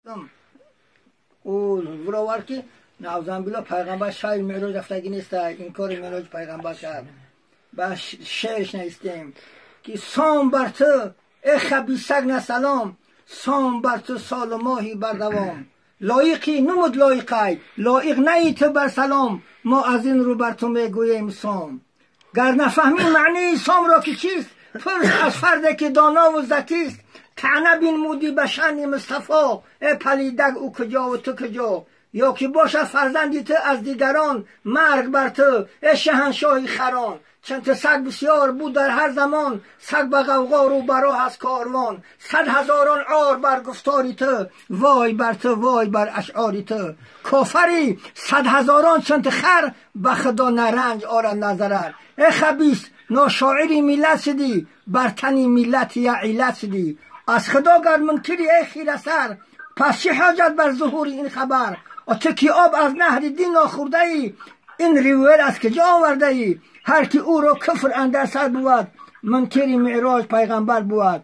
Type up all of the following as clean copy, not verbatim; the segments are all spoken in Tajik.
Ӯ ки наъузубиллоҳ пайғамбар шаби меърож рафтагӣ неста, инкори меърож пайғамбар кард. Ба шеърш навистем ки сом бар ту э хабисак на салом, сом бар ту солу моҳи бардавом. Лоиқи нумуд лоиқай, лоиқ наи ту бар салом, мо аз ин рӯ бар ту мегӯем сом. Гар нафаҳмӣ маънии сомро ки чист, пурс аз фарде ки донову закист. Таъна бинмудӣ ба шаъни Мустафо, э палидак ӯ куҷову ту куҷо? Ё ки бошад фарзанди ту аз дигарон, марг бар ту э шаҳаншоҳи харон. Чунки саг бисёр буд дар ҳар замон, саг ба ғавғо рӯ ба роҳ аз корвон. Сад ҳазорон ор бар гуфтори ту, вой бар ту, вой бар ашъори ту. Кофари сад ҳазорон чунки хар, ба худо на ранҷ орад на зарар. Э хабис, ношоири миллат шудӣ, бар тани миллат я иллат шудӣ. Аз худо гар мункири э хирасар, пас чӣ ҳоҷат бар зуҳури ин хабар? Ту ки об аз наҳри дин нохӯрдаӣ, ин ривоят аз куҷо овардаӣ? Ҳар ки ӯро куфр андар сар бувад, мункири меърож пайғамбар бувад.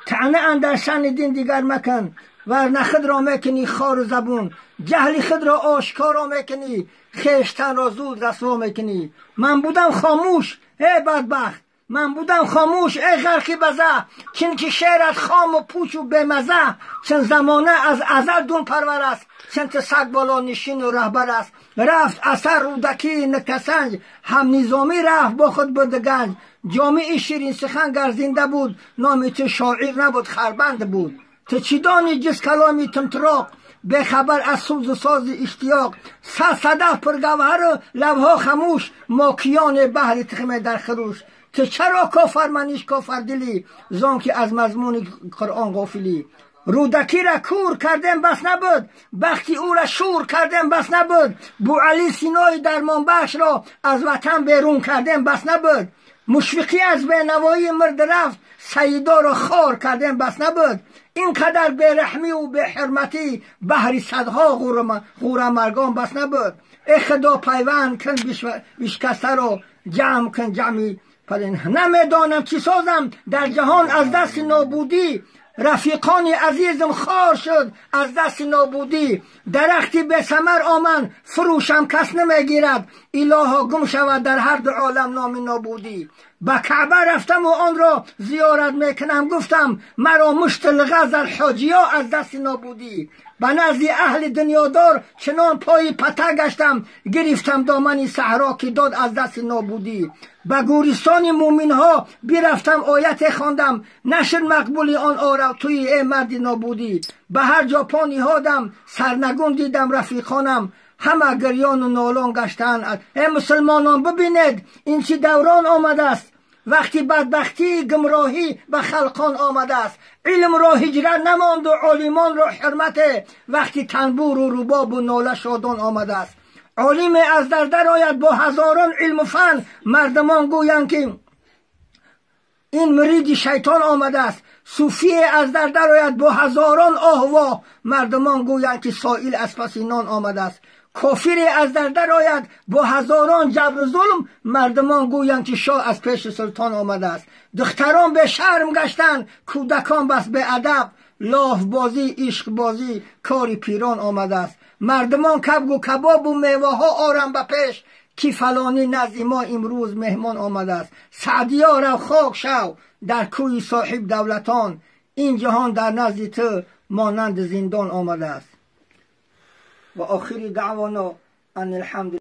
Таъна андар шаъни дин дигар макун, варна худро мекунӣ хору забун. Ҷаҳли худро ошкоро мекунӣ, хештанро зуд расво мекунӣ. Ман будам хомӯш, э бадбахт, ман будам хомӯш, э ғарқи база, чунки шеърат хому пучу бемаза. Чун замона аз азал дунпарвар аст, чунки саг болонишину раҳбар аст. Рафт асар Рӯдакии нуктасанҷ, ҳам Низомӣ рафт бо худ бурд ганҷ. Ҷомеи ширинсухан гар зинда буд, номи ту шоир набуд, харбанд буд. Ту чӣ донӣ ҷуз каломи тумтуроқ, бехабар аз сӯзу сози иштиёқ? Сад садаф пургавҳару лабҳо хамӯш, мокиёне баҳри тухме дар хурӯш. Ту чаро кофарманиш кофардилӣ, зон ки аз мазмуни Қуръон ғофилӣ? Рӯдакиро кур кардем бас набуд, бахти ӯра шур кардем бас набуд, Бӯали Синои дармонбахшро аз ватан берун кардем бас набуд, Мушфиқӣ аз бенавоӣ мурд рафт, Саидоро хор кардем бас набуд. Ин қадар бераҳмиву беҳурматӣ баҳри садҳо ғӯрамаргон бас набуд. Э худо, пайванд кун бишкастаро, ҷамъ кун ҷамъи. Намедонам чӣ созам дар ҷаҳон аз дасти нобудӣ, рафиқони азизам хор шуд аз дасти нобудӣ. Дарахти бесамар оман фурӯшам кас намегирад, илоҳо гум шавад дар ҳар ду олам номи нобудӣ. Ба Каъба рафтаму онро зиёрат мекунам, гуфтам маро мушти луғат зад ҳоҷиё аз дасти нобудӣ. Ба назди аҳли дунёдор чунон пои пата гаштам, гирифтам домани саҳро ки дод аз дасти нобудӣ. Ба гӯристони мӯминҳо бирафтам, ояте хондам, нашуд мақбули он орав туи э марди нобудӣ. Ба ҳар ҷо по ниҳодам, сарнагун дидам рафиқонам, ҳама гирёну нолон гаштаанд. Э мусулмонон, бибинед ин чӣ даврон омадааст, вақти бадбахтии гумроҳӣ ба халқон омадааст. Илмро ҳиҷрат намонду олимонро ҳурмате, вақти танбуру рубобу нола шодон омадааст. Олиме аз дар дарояд бо ҳазорон илму фан, мардумон гӯянд ки ин муриди шайтон омадааст. Суфие аз дар дарояд бо ҳазорон оҳу воҳ, мардумон гӯянд ки соил аз паси нон омадааст. Кофире аз дар дарояд бо ҳазорон ҷабру зулм, мардумон гӯянд ки шоҳ аз пеши султон омадааст. Духтарон бешарм гаштанд, кӯдакон бас беадаб, лофбозӣ, ишқбозӣ кори пирон омадааст. Мардумон кабгу кабобу меваҳо орам ба пеш, ки фалонӣ назди мо имрӯз меҳмон омадааст. Саъдиё, рав хок шав дар кӯи соҳиб давлатон, ин ҷаҳон дар назди ту монанди зиндон омадааст. Ва охири даъвоно ан алҳамду.